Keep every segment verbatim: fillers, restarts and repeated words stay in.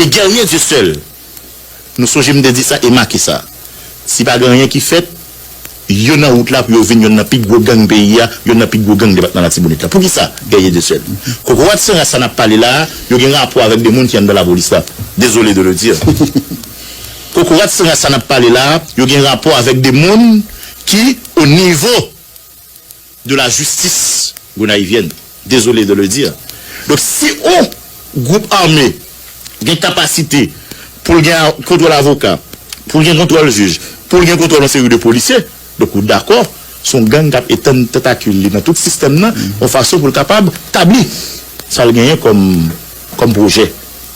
E Guerrier Dieuseul, nou sonje m te di sa e make sa. Si pa gen anyen ki fèt, yo nan wout la pou yo vin yonn nan pi gwo gang peyi a, yonn nan pi gwo gang depatman Latibonit la. Poukisa? Guerrier Dieuseul. Kokorat san ras sa n ap pale la a, yo gen rapò avèk de moun ki anndan lapolis la. Désolé de le dire. Kokorat san ras sa n ap pale la a, yo gen rapò avèk de moun ki o nivo de la justice gonayivyèn. Désolé de le dire. Donk, si yon gwoup ame gen kapasite pou l gen kontwòl avoka, pou l gen kontwòl jij, pou l gen kontwòl yon seri de polisye, donk ou dakò, se yon gang k ap etann tantakil li nan tout sistèm nan, yon fason pou l kapab tabli sa l genyen kòm, kòm pwojè,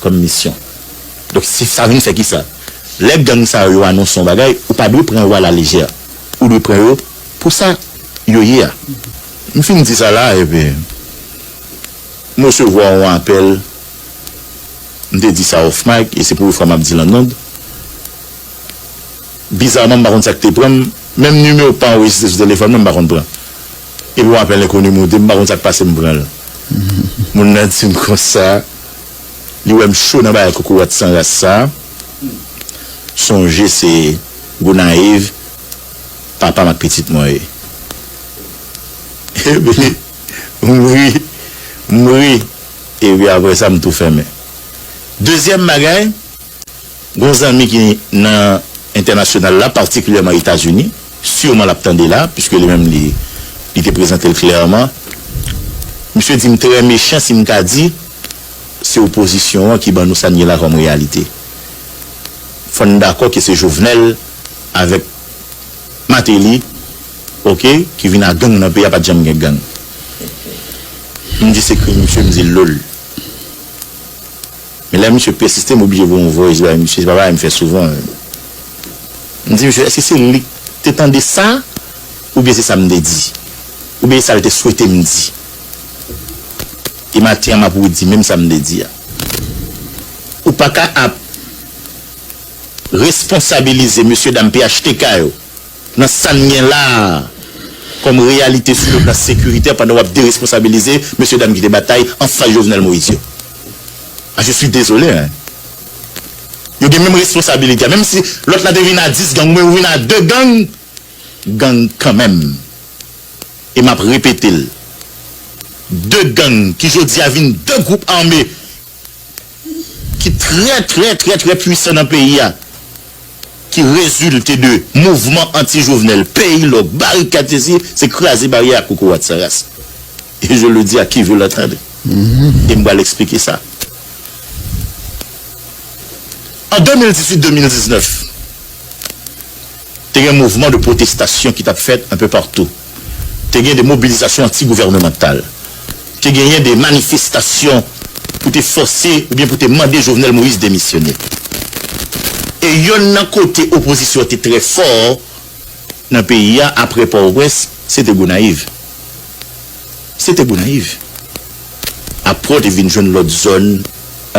kòm misyon. Donk, si sa vin fè kisa? Lè gang sa yo anonse yon bagay, ou pa dwe pran yo alalejè. Ou dwe pran yo pou sa yo ye a. M fin di sa la, epi m resevwa yon apèl, m te di sa off mic, e se premye fwa m ap di l an nonm. Bizaman, m pa konn sa k te pran m, menm nimewo k pa anrejistre sou telefòn mwen, m pa konn pran. Epi yon apèl enkoni moute, m pa konn sa k pase m pran l. Moun nan di m konsa, li wè m cho nan bagay kokorat san ras sa. Sonje se Gonayiv, papa m ak pitit mwen ye. Epi, m ri, m ri. Epi apre sa, m tou fèmen. Dezyèm bagay, gon zanmi ki nan entènasyonal la, patikilyèman Etazini, siman l ap tande la, piske li menm li, li te prezante l klèman. Misye di m trè mechan si m ka di se opozisyon an ki ban nou sa n ye la kòm reyalite. Fò n dakò ke se Jovenel avèk Martelly, oke, ki vin a gang nan peyi a, pa t janm gen gang. M di se krim misye, m di l lol. Men lè misye pèsiste, m oblije voye yon voice bay misye, se pa bagay m fè souvan. M di misye, èske se li k te tande sa, oubyen se sa m te di? Oubyen se sa l te swete m di? E maten an, m ap redi menm sa m te di a. Ou pa ka ap responsabilize mesyedam P H T K yo nan sa n gen la a kòm reyalite sou le plan sekiritè pandan w ap deresponsabilize mesyedam ki te batay anfas Jovenel Moïse yo. Ah, je suis désolé, hein. Yo gen menm responsabilite a. Menm si lòt la te vin a dis gang, mwen vin a de gang, gang kanmenm. E m ap repete l. De gang ki jodi a vin de gwoup ame ki trè, trè, trè, trè pwisan nan peyi a, ki rezilte de mouvman anti-Jovenel, peyi lòk, barikad sesi, se kraze baryè ak kokorat san ras. E je le dis à qui veut l'entendre. E m pral eksplike sa. An de mil dizuit, de mil diznèf, te gen mouvman de pwotestasyon ki t ap fèt enpe patou. Te gen de mobilizasyon anti-gouvènemantal. Te genyen de manifestasyon pou te fòse oubyen pou te mande Jovenel Moïse demisyone. E yonn nan kote opozisyon te trè fò nan peyi a, apre Pòtoprens, se te Gonayiv. Se te Gonayiv. Apre, w te vin jwenn lòt zòn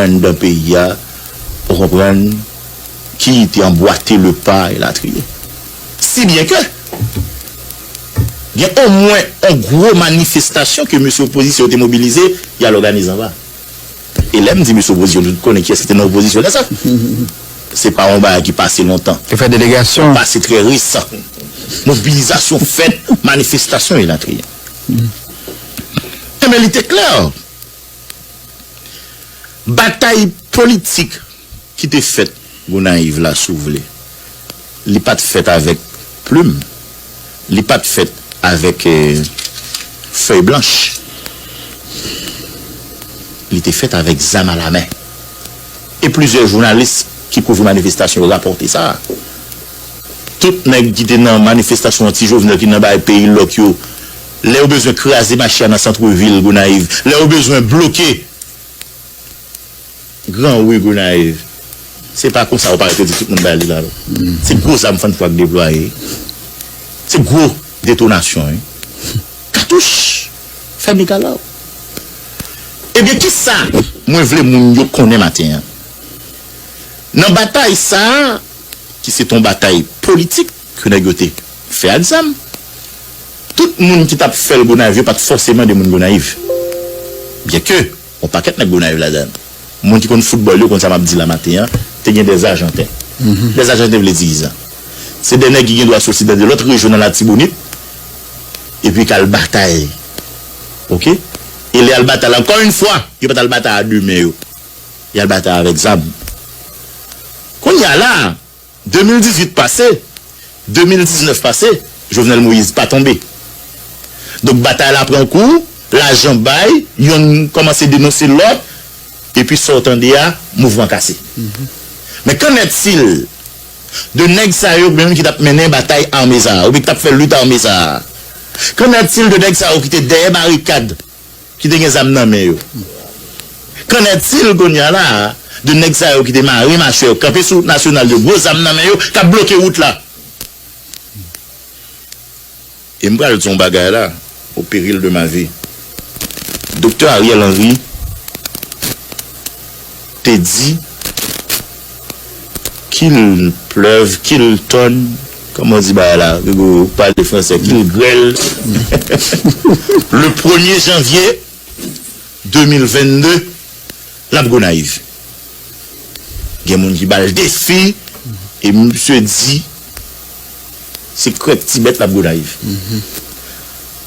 anndan peyi a, ou konprann, ki te anbwate le pa, elatriye. Si byen ke, gen omwen yon gwo manifestasyon ke mesye opozisyon yo te mobilize, y al òganize anba. E lè m di mesye opozisyon, tout konnen kiyès ki te nan opozisyon lè sa. Se pa yon bagay ki pase lontan. Te fè delegasyon. Pase trè resan. Mobilizasyon fèt, manifestasyon, elatriye. Enben, li te klè. Batay politik ki te fèt Gonayiv la, si w vle, li pa t fèt avèk plim, li pa t fèt avèk, eh, fèy blanch. Li te fèt avèk zam alamen. E plizyè jounalis ki kouvri manifestasyon yo rapòte sa. Tout nèg ki te nan manifestasyon anti-Jovenel, ki nan bay peyi lòk yo, lè yo bezwen kraze mache a nan sant vil Gonayiv, lè yo bezwen bloke gran ri Gonayiv, se pa konsa yo parèt yo di tout moun bay li la, non. Se gwo zam fann fwa k deplwaye. Se gwo detonasyon, wi. Katouch! Fè migalaw. Ebyen, kisa mwen vle moun yo konnen maten an? Nan batay sa a, ki se t on batay politik ke nèg yo te fè ak zam, tout moun ki t ap fè l Gonayiv yo pa t fòseman de moun Gonayiv. Byenke, on pakèt nèg Gonayiv ladan l. Moun ki konn foutbòl yo konn sa m ap di la maten an, te gen dè Ajanten. Dè Ajanten vle di kisa? Se dè nèg ki gen dwa soti nan de lòt rejyon nan Latibonit, epi k al batay. Oke? E lè y al batay la, ankò yon fwa, yo pa t al batay a de men yo. Y al batay avèk zam. Kounye a la, de mil dizuit pase, de mil diznèf pase, Jovenel Moïse pa tonbe. Donk, batay la pran kou, lajan bay, yonn kòmanse denonse lòt, epi sa w tande a, mouvman kase. Men qu'en est-il de nèg sa yo, oubyen moun ki t ap mennen batay ame sa a, oubyen ki t ap fè lit ame sa a? Qu'en est-il de nèg sa yo ki te dèyè barikad, ki te gen zam nan men yo? Qu'en est-il kounye a la a de nèg sa yo ki te mare machwè yo, kanpe sou wout nasyonal yo, gwo zam nan men yo, k ap bloke wout la? E m pral di yon bagay la, au péril de ma vie. Doktè Ariel Henry te di, qu'il pleuve, qu'il tonne, kòman w di bagay la, Rigo, ou pale fransè, qu'il grêle, le premye janvye de mil vennde, l ap Gonayiv. Gen moun ki ba l defi, e misye di, se krèk ti bèt l ap Gonayiv.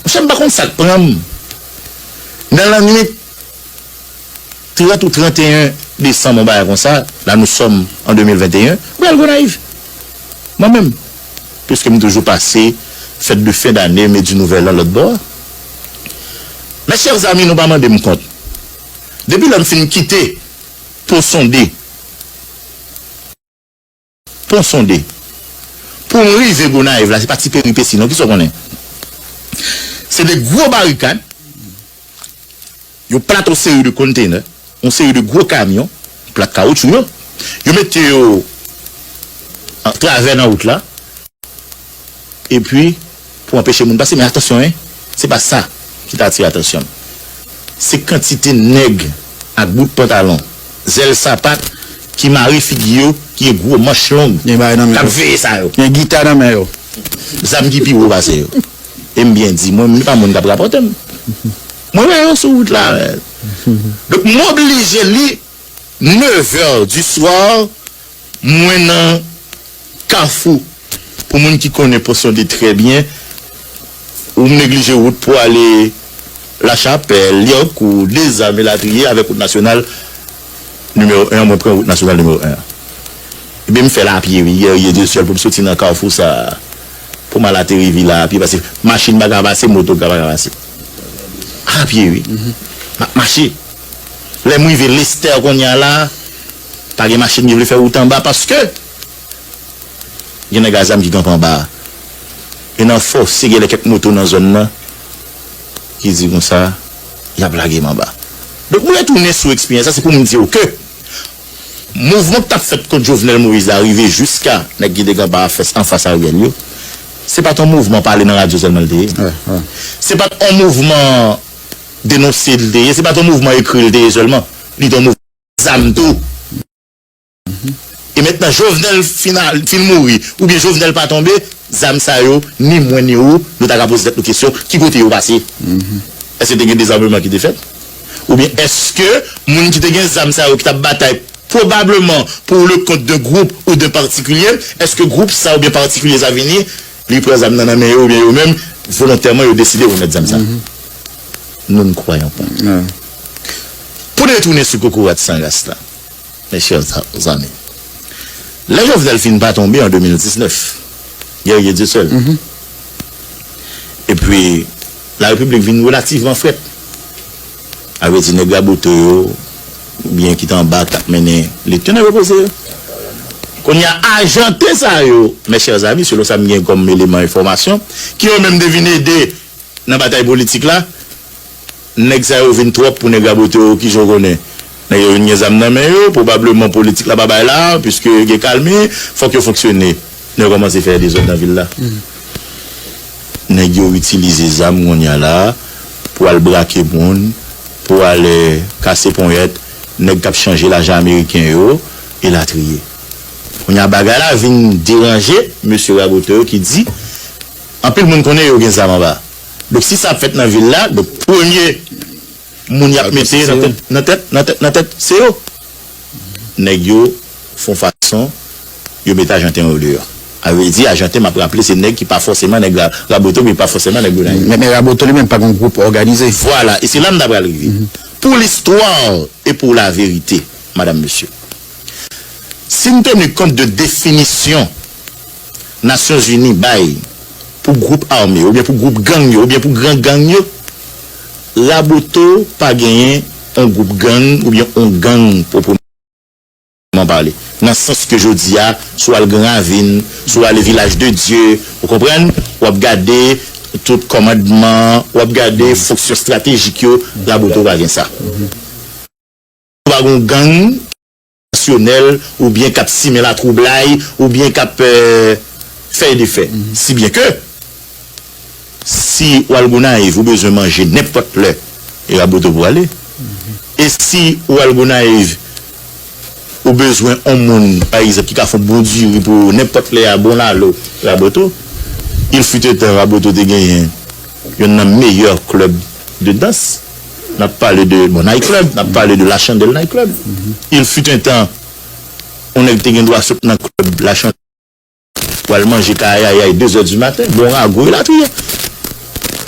Monchè, m pa konn sa k pran m. Nan lannwit trant ou trant et un desanm, yon bagay konsa, là nous sommes en deux mille vingt et un, m pral Gonayiv. Mwen menm. Piske m toujou pase fèt de fen dane, men di nouvèl lan lòt bò a. Mes chers amis, nou pa mande m kont. Depi lè m fin kite Pon Sonde, Pon Sonde, pou m rive Gonayiv la, se pa ti peripesi non, kisa w konnen? Se de gwo barikad, yo plate yon seri de konteynè, yon seri de gwo kamyon, plate kawoutchou yo, yo mete yo an travè nan wout la, epi pou anpeche moun pase. Men atansyon, en, se pa sa ki ta atire atansyon m. Se kantite nèg ak bout pantalon, zèl sapat, ki mare figi yo, ki gen gwo manch long, Gen bagay nan men k ap yo. Veye sa yo. Gen gita nan men yo. Zam ki pi wo pase yo. E m byen di, mwen, m pa moun k ap rapòte m. Mwen wè yo sou wout la. Donk, m oblije li, nev è di swa, mwen nan Kafou. Pou moun ki konnen Pon Sonde trè byen, ou neglije wout pou ale Lachapèl, Lyankou, Dezam, elatriye, avèk wout nasyonal nimewo en, mwen pran wout nasyonal nimewo en an. Ebyen, m fè l apye, wi, Guerrier Dieuseul, pou m soti nan kafou sa a, pou m al ateri Vila apye, paske machin pa ka pase, moto pa ka pase. Apye, wi. M ap mache. Lè m rive Lestè kounye a la, pa gen machin ki vle fè wout anba, paske gen nèg a zam ki kanpe anba a. E nan fòse, gen lè kèk moto nan zòn nan ki di konsa, y ap lage m anba. Donk, m retounen sou eksperyans sa, se pou m di w ke mouvman k t ap fèt kont Jovenel Moïse la rive jiska nèg ki te kanpe anfas, anfas Ariel yo. Se pa t yon mouvman pale nan radyo sèlman l te ye. Wè, wè. Se pa t yon mouvman denonse l te ye. Se pa t yon mouvman ekri l te ye sèlman. Li te yon mouvman zam tou. E mentnan, Jovenel fin al, fin mouri, oubyen Jovenel pa tonbe, zam sa yo, ni mwen ni ou, nou ta ka poze tèt nou kesyon, ki kote yo pase? Èske te gen dezameman ki te fèt? Oubyen èske moun ki te gen zam sa yo ki t ap batay pwobableman pour le compte d'un groupe ou d'un particulier, èske gwoup sa oubyen patikilye sa vini, li pran zam nan nan men yo oubyen yo menm, volontèman yo deside remèt zam sa? Nous ne croyons pas. Pou n retounen sou kokorat san ras la, mes chers amis, lè Jovenel fin pa tonbe an de mil diznèf, Guerrier Dieuseul, epi la repiblik vin relativman frèt. A vle di, nèg raboto yo, oubyen ki t anba, k t ap mennen lit yo, nèg repoze yo. Kounye a, ajante sa yo, mes chers amis, selon sa m gen kòm eleman enfòmasyon, ki yo menm te vin ede nan batay politik la, nèg sa yo vin twòp pou nèg rabote yo, kijan w konnen? Nèg yo vin gen zam nan men yo, pwobableman politik la pa bay la, piske gen kalmi, fòk yo fonksyone. Nèg yo kòmanse fè dezòd nan vil la. Nèg yo itilize zam kounye a la pou al brake moun, pou al, eh, kase ponyèt nèg k ap chanje lajan ameriken yo, elatriye. Kounye a bagay la vin deranje mesye rabote yo ki di, anpil moun konnen yo gen zam anba. Donk, si sa ap fèt nan vil la, donk, premye moun y ap mete nan tèt, nan tèt, nan tèt, nan tèt, se yo. nèg yo fè yon fason, yo met Ajanten yo deyò. A vle di, Ajanten, m ap raple, se nèg ki pa fòseman nèg Ra- Raboto, men pa fòseman nèg Gonayiv. Men, men Raboto li menm pa gen yon gwoup òganize. Vwala, e se la m ta pral rive. Pour l'histoire et pour la vérité, madame, monsieur, si n tenu kont de definisyon Nasyonzini bay pou gwoup ame, oubyen pou gwoup gang yo, oubyen pou gran gang yo, Raboto pa genyen yon gwoup gang oubyen yon gang pwoprèman pale. Nan sans ke jodi a, si w al Gran Ravin, si w ale Vilaj de Dye, ou konprann, w ap gade tout kòmandman, w ap gade fonksyon estratejik yo, Raboto pa gen sa. Ou pa gen yon gang nasyonèl oubyen k ap simen latwoublay oubyen k ap, euh, fè e defè. Si byen ke, si w al Gonayiv, ou bezwen manje nenpòt lè, e Raboto pou w ale. E si w al Gonayiv, ou bezwen yon moun, pa egzanp, ki ka fè yon bon diri pou ou nenpòt lè a, bon lalo, Raboto. Il fut un temps, Raboto te genyen youn nan meyè klèb de dans. N ap pale de, bon, night club, n ap pale de La Chandelle Night Club. Il fut un temps, yon nèg te gen dwa sot nan klèb La Chandelle, pral manje kayayay de zè di maten, bon rago, elatriye.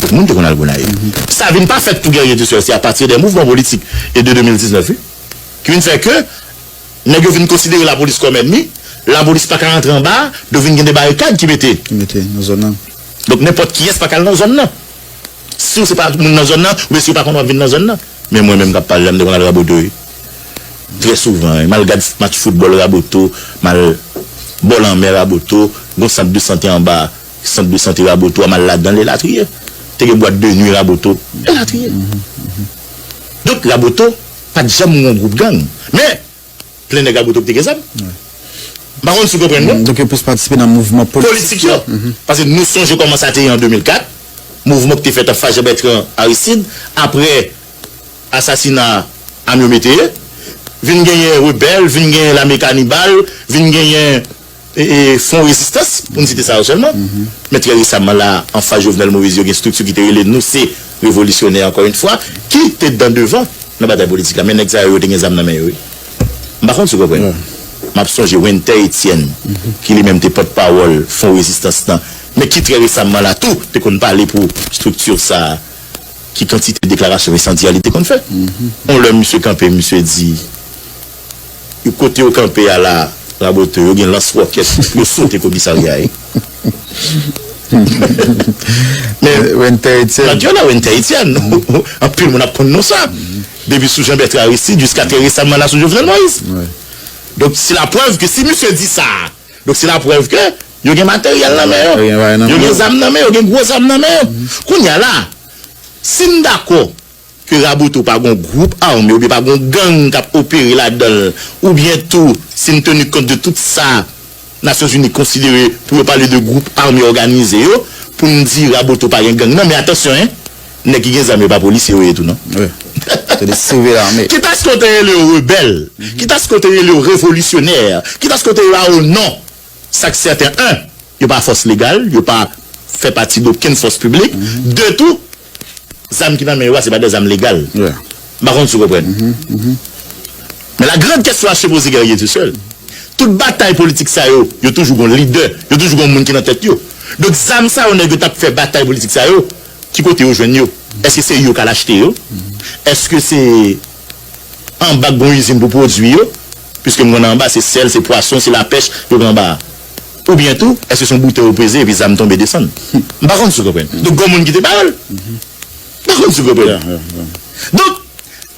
Tout moun te konn al Gonayiv. Sa vin pa fèt pou Guerrier tou sèl, se apati de mouvman politik e de de mil diznèf, wi, ki vin fè ke nèg yo vin konsidere lapolis kòm ènmi, lapolis pa ka rantre anba, donk vin gen de barikad ki mete. Ki mete nan zòn nan. Donk nenpòt kiyès pa ka al nan zòn nan. Si w se pa moun nan zòn nan, oubyen si w pa konn w ap vin nan zòn nan. Men mwen menm k ap pale la, m te konn al Raboto, wi. Trè souvan, wi. M al gad match foutbòl Raboto, m al bò lanmè Raboto, gon sant de sante anba, sant de sante Raboto a, m al ladan l, elatriye. Te gen bwat de nwi Raboto, elatriye. Donk, Raboto pa t janm yon gwoup gang. Men, plen nèg Raboto ki te gen zam. M pa konn si w konprann mwen. Donk, yo plis patisipe nan mouvman politik yo. Paske nou sonje kòman sa te ye an de mil kat, mouvman ki te fèt an fas Jean Bertrand Aristide, apre asasina Amio Métayer, vin genyen rebèl, vin genyen lame kanibal, vin genyen e, e, Fwon Rezistans, pou n site sa yo sèlman. Men trè resaman la, an fas Jovenel Moïse, yo gen estrikti ki te rele Nou Se Revolisyonè, ankò yon fwa, ki te dan devan nan batay politik la. Men nèg sa yo, yo te gen zam nan men yo, wi. M pa konn si w konprann. M ap sonje Wenther Etienne, ki li menm te pòtpawòl Fwon Rezistans lan, men ki trè resaman la tou te konn pale pou estrikti sa a. Ki kantite deklarasyon ensandya li te konn fè. Yon lè misye kanpe, misye di, yo kote yo kanpe a la, Raboto, yo gen lans wòkèt pou yo sote komisarya a. Men, Wenther Etienne. Nan dyòl la, Wenther Etienne. Anpil moun ap konn non sa. Depi sou Jean Bertrand Aristide, jiska trè resaman la sou Jovenel Moïse. Donk, se laprèv ke si misye di sa, donk, se laprèv ke yo gen materyèl nan men yo. Yo gen zam nan men yo, gen gwo zam nan men yo. Kounye a la, si n dakò ke Raboto pa gon gwoup ame oubyen pa gon gang k ap opere ladan l, oubyen tou, si n tenu kont de tout sa Nasyonzini konsidere pou yo pale de gwoup ame òganize yo, pou n di Raboto pa gen gang nan, men atansyon, en, nèg ki gen zam yo pa polisye yo ye tou, non. Wi. Se de sivil ame. Kitaske w te rele yo rebèl, kitaske w te rele yo revolisyonè, kitaske w te rele yo non, sa k sèten, en, yo pa fòs legal, yo pa fè pati dokenn fòs piblik. De tou, zam ki nan men yo a, se pa de zam legal. M pa konn si w konprann. Men la grande question à se poser, Guerrier tou sèl. Tout batay politik sa yo, yo toujou gon lidè, yo toujou gon moun ki nan tèt yo. Donk, zam sa yo, nèg yo t ap fè batay politik sa yo, ki kote yo jwenn yo? Èske se yo k al achte yo? Èske se anba k gon izin pou pwodui yo, piske m konn anba se sèl, se pwason, se lapèch yo gen anba a. Oubyen tou, èske se yon boutèy yo peze epi zam tonbe desann? M pa konn si w konprann. Donk, gon moun ki te ba yo l. M pa konn si w konprann. Donk,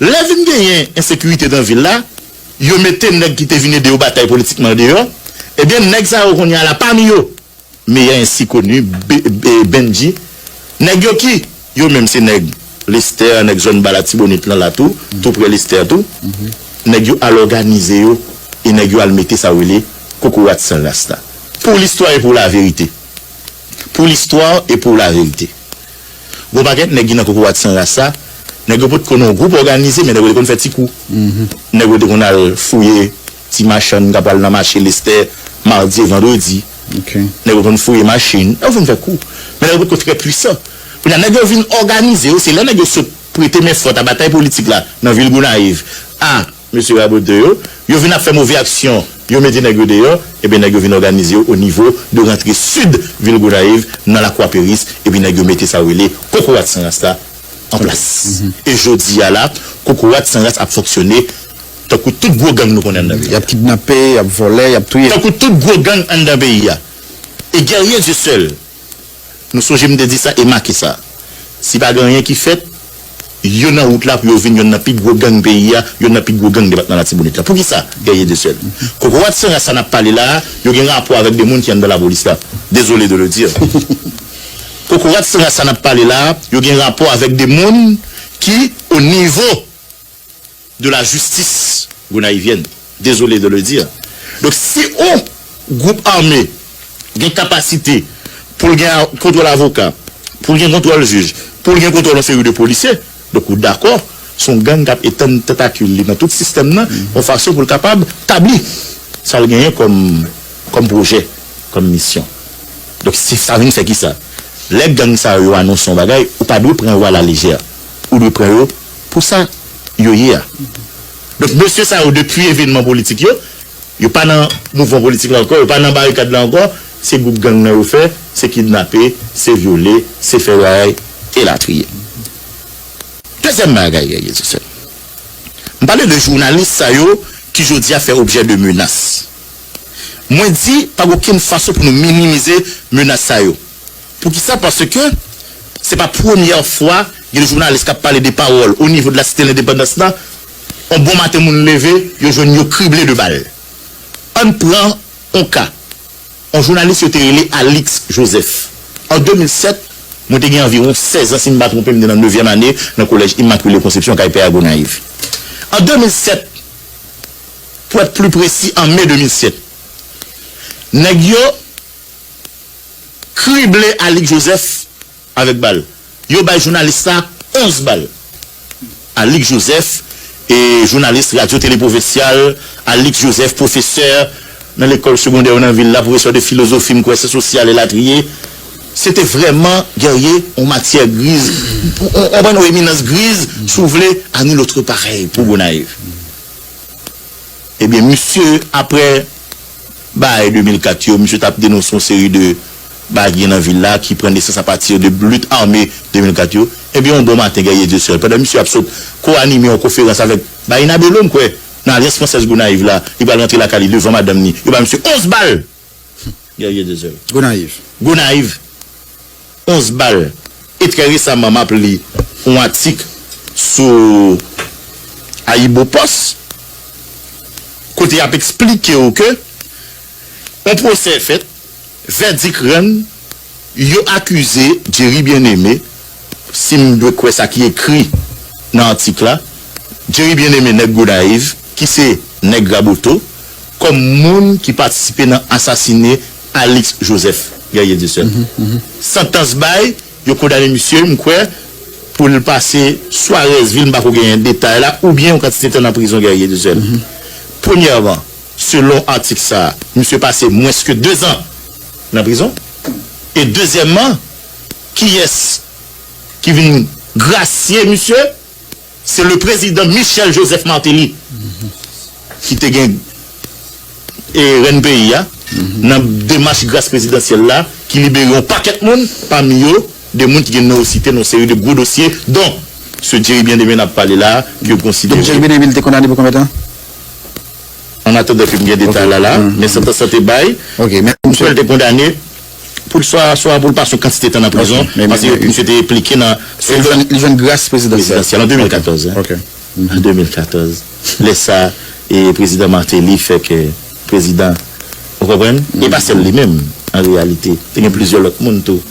lè vin genyen ensekirite nan vil la, yo mete nèg ki te vin ede yo batay politikman deyò, ebyen, nèg sa yo kounye a la, pami yo, Meyer ensi koni, Be- Be- Bendji. Nèg yo ki, yo menm se nèg Lestè, nèg zòn ba Latibonit lan la tou, tou prè Lestè tou. Nèg yo al òganize yo, e nèg yo al mete sa yo rele kokorat san ras la. Pour l'histoire et pour la vérité. Pour l'histoire et pour la vérité. Gon pakèt nèg ki nan kokorat san ras sa, nèg yo potko nan yon gwoup òganize, men nèg yo te konn fè ti kou. Nèg yo te konn al fouye ti machann k ap al nan mache Lestè madi e vandredi. Nèg yo konn fouye machin, nèg yo konn fè kou. Men nèg yo potko trè pwisan. Kounye a, nèg yo vin òganize yo, se lè nèg yo sot prete men fòt a batay politik la nan vil Gonayiv, a mesye Raboto yo, yo vin ap fè move aksyon, yo mete nèg yo deyò, ebyen nèg yo vin òganize yo o nivo de rantre sid vil Gonayiv, nan Lakwa Peris, epi nèg yo mete sa yo rele Kokorat San Ras la an plas. E jodi a la, Kokorat San Ras ap fonksyone tankou tout gwo gang nou konnen anndan peyi a. Y ap kidnape, y ap vòlè, y ap touye. Tankou tout gwo gang anndan peyi a. E Guerrier Dieuseul, nou sonje m te di sa e make sa. Si pa gen anyen ki fèt, yo nan wout la pou yo vin yonn nan pi gwo gang peyi a, yonn nan pi gwo gang depatman Latibonit la. Poukisa? Guerrier Dieuseul. Kokorat San Ras sa n ap pale la a, yo gen rapò avèk de moun ki anndan lapolis la. Désolé de le dire. Kokorat San Ras sa n ap pale la a, yo gen rapò avèk de moun ki o nivo de la justice gonayivyèn. Désolé de le dire. Donk, si yon gwoup ame gen kapasite pou l gen kontwòl avoka, pou l gen kontwòl jij, pou l gen kontwòl yon seri de polisye, donk ou dakò, se yon gang k ap etann tantakil li nan tout sistèm nan, yon fason pou l kapab tabli sa l genyen kòm, kòm pwojè, kòm misyon. Donk, si sa vin fè kisa? Lè gang sa yo anonse yon bagay, ou pa dwe pran yo alalejè. Ou dwe pran yo pou sa yo ye a. Donk, mesye sa yo, depi evènman politik yo, yo pa nan mouvman politik la ankò, yo pa nan barikad la ankò, se gwoup gang nan yo fè, se kidnape, se vyole, se fè bagay, elatriye. Dezyèm bagay, Guerrier Dieuseul. M pale de jounalis sa yo ki jodi a fè objè de menas. Mwen di, pa gen okenn fason pou nou minimize menas sa yo. Poukisa? Paske se pa premyè fwa gen jounalis k ap pale de pawòl o nivo de la Site Lendepandans la, yon bon maten moun leve, yo jwenn yo krible de bal. Ann pran yon ka. Yon jounalis yo te rele Alix Joseph. An de mil sèt, mwen te gen anviwon sèz an, si m pa twonpe m, m te nan nevyèm ane nan kolèj Immaculée Conception, kay Pè a Gonayiv. An de mil sèt, pou être plus précis, an me de mil sèt, nèg yo krible Alix Joseph avèk bal. Yo bay jounalis sa onz bal. Alix Joseph, e jounalis Radyo Tele Pwovensyal, Alix Joseph, pwofesè nan lekòl segondè yo nan vil la, pwofesè de filozofi, m kwè, syans sosyal, elatriye. Se te vrèman, Guerrier, yon matyè griz, yon, yon, yon eminans griz, si w vle, à nul autre pareil pou Gonayiv. Ebyen, misye, apre bagay de mil kat yo, misye t ap denonse yon seri de bagay ki gen nan vil la, ki pran nesans apati de lit ame de mil kat yo. Ebyen, yon bon maten, Guerrier Dieuseul, pandan misye ap sot ko-anime yon konferans avèk Baïna Bello, m kwè, nan Alyans Fransèz Gonayiv la, li pral rantre lakay li devan madanm ni, yo ba misye onz bal! Guerrier Dieuseul. Gonayiv. Gonayiv. Onz bal. E trè resaman, m ap li yon atik sou AyiboPost, kote y ap eksplike w ke yon pwosè fèt, vèdik rann, yo akize Jerry Bien-Aimé, si m dwe kwè sa ki ekri nan atik la, Jerry Bien-Aimé, nèg Gonayiv, ki se nèg Raboto, kòm moun ki patisipe nan asasine Alix Joseph, Guerrier Dieuseul. Santans bay, yo kondane misye, m kwè, pou l pase swa rès vi l, m pa ko genyen detay la, oubyen yon kantite tan nan prizon, Guerrier Dieuseul. Premyèman, selon atik sa a, misye pase mwens ke dezan nan prizon. E dezyèmman, kiyès ki vin grasye misye? Se le prezidan Michel Joseph Martelly ki te gen, e, rèn peyi a, nan demach gras prezidansyèl la, ki libere yon pakèt moun, pami yo, de moun ki gen non yo site nan yon seri de gwo dosye, dont se Jerry Bien-Aimé n ap pale la a, ke yo konsidere. Donk, Jerry Bien-Aimé, li te kondane pou konbyen tan? An atandan ke m gen detay la la, men santans lan te bay, m kwè l te kondane pou l swa, swa pou l pase yon kantite tan nan prizon, paske misye te enplike nan, li jwenn, li jwenn gras prezidansyèl. Prezidansyèl an de mil katòz, en. An de mil katòz. Lè sa, e prezidan Martelly fèk, e, prezidan, ou konprann? E pa sèl li menm, an reyalite. Te gen plizyè lòt moun tou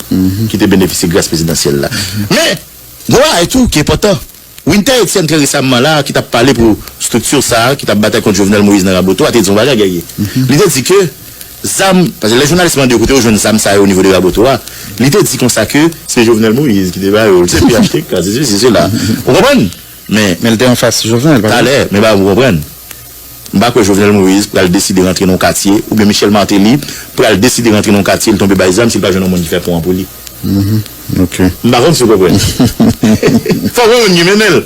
ki te benefisye gras prezidansyèl la. Men, gen yon bagay tou ki enpòtan. Winter Etienne, trè resaman la, ki t ap pale pou estrikti sa a, ki t ap batay kont Jovenel Moïse nan Raboto a, te di yon bagay, Guerrier. Li te di ke zam, paske lè jounalis mande yo kote yo jwenn zam sa yo o nivo de Raboto a, li te di konsa ke se Jovenel Moïse ki te ba yo l, se P H T K, se sesi, se sela. Ou konprann? Men, men l te anfas Jovenel, pa vre? Talè, men ba ou konprann. M pa kwè Jovenel Moïse pral deside rantre nan yon katye, oubyen Michel Martelly pral deside rantre nan yon katye, li tonbe bay zam, si l pa jwenn yon moun ki fè pon an pou li. M pa konn si w konprann. Fòk yon moun ki mennen l.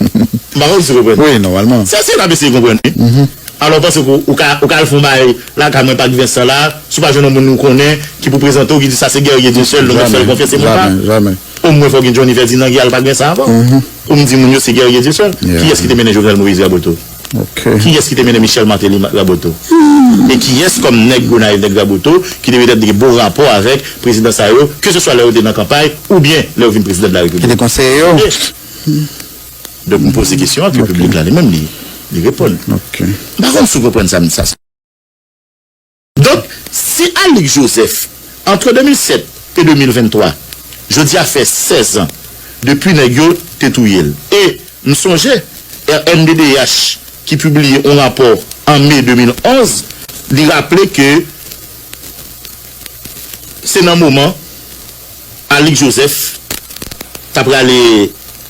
M pa konn si w konprann. Wi, nòmalman. Se sa n ap eseye konprann, wi. Alò, w panse ke w ka, w ka al fè yon bagay lakay mwen, Pak Vensan la, si w pa jwenn yon moun ou konnen ki pou prezante w, ki di sa se Guerrier Dieuseul, nou fè l konfyans, se moun pa. Omwen fò w gen Johnny Ferdinand ki al Pak Vensan avan. Pou m di moun yo se Guerrier Dieuseul. Kiyès ki te mennen Jovenel Moïse Raboto? Kiyès ki te mennen Michel Martelly Raboto? E kiyès kòm nèg Gonayiv, nèg Raboto, ki te petèt gen bon rapò avèk prezidan sa yo, ke se swa lè yo te nan kanpay oubyen lè yo vin prezidan de la Repiblik? Ki te konseye yo? Donk, m poze kesyon an ke piblik la li menm li, li reponn. M pa konn si w konprann sa m di sa. Donk, si Alix Joseph, entre deux mille sept et deux mille vingt-trois, jodi a fè sèz an depi nèg yo te touye l. E m sonje R N D D H ki pibliye yon rapò an me de mil onz, li raple ke se nan moman Alix Joseph t ap prale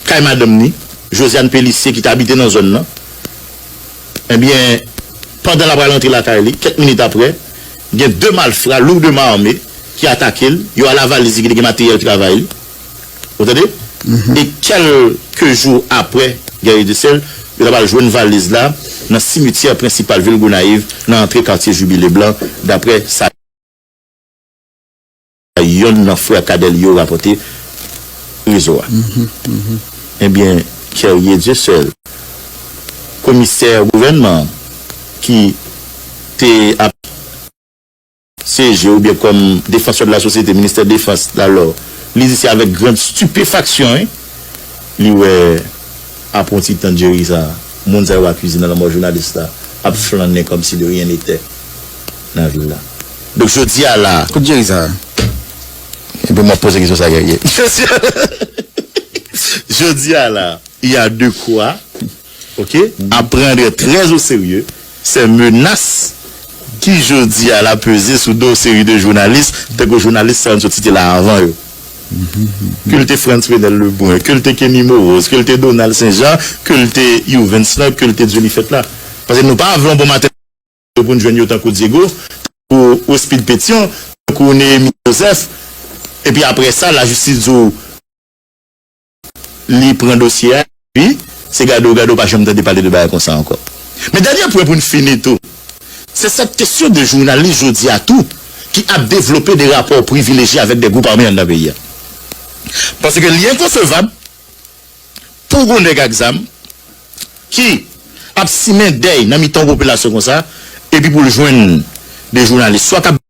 kay madanm ni, Josiane Pélissier, ki t abite nan zòn nan. Ebyen, pandan l ap prale antre lakay li, kèk minit apre, gen de malfra lourdement armés ki atake l, yo al avalize ki te gen materyèl travay li. Ou tande? E kèlke jou apre Guerrier Dieuseul, yo t ap al jwenn valiz la nan simityè prensipal vil Gonayiv, nan antre katye Jibile Blan, daprè sa yonn nan frè kadè li yo rapòte rezo a. Ebyen, Guerrier Dieuseul, komisè gouvènman ki te ap siyeje oubyen kòm défenseur de la société, ministè defans la, lò, li di se avèk grand stupéfaction, wi, li wè apranti tan Jerry sa, moun sa yo akize nan lanmò jounalis la, ap flannen kòmsi de rien n'était nan vil la. Donk, jodi a la. Kote Jerry sa? Ebyen, m ap poze kesyon sa, Guerrier. Jodi a la, il y a de quoi, ok, à prendre très au sérieux ces menaces ki jodi a la peze sou do seri de jounalis, tankou jounalis sa yo n sot site la avan yo. Ke l te Frantz Renel Lebrun, ke l te Kenny Morose, ke l te Donald Saint Jean, ke l te Youvens lan, ke l te Dieulyfet la. Paske nou pa vle yon bon maten pou n jwenn yo tankou Diego, tankou Rospide Pétion, tankou Néhémie Joseph, epi apre sa, lajistis di w li pran dosye a, epi se gade w gade w pa janm tande pale de bagay konsa ankò. Men dènye pwen pou n fini tou, se sèt kesyon de jounalis jodi a tou ki ap devlope de rapò privilejye avèk de gwoup ame anndan peyi a. Paske li enkonsevab pou gon nèg ak zam ki ap simen dèy nan mitan yon popilasyon konsa, epi pou l jwenn de jounalis, swa k ap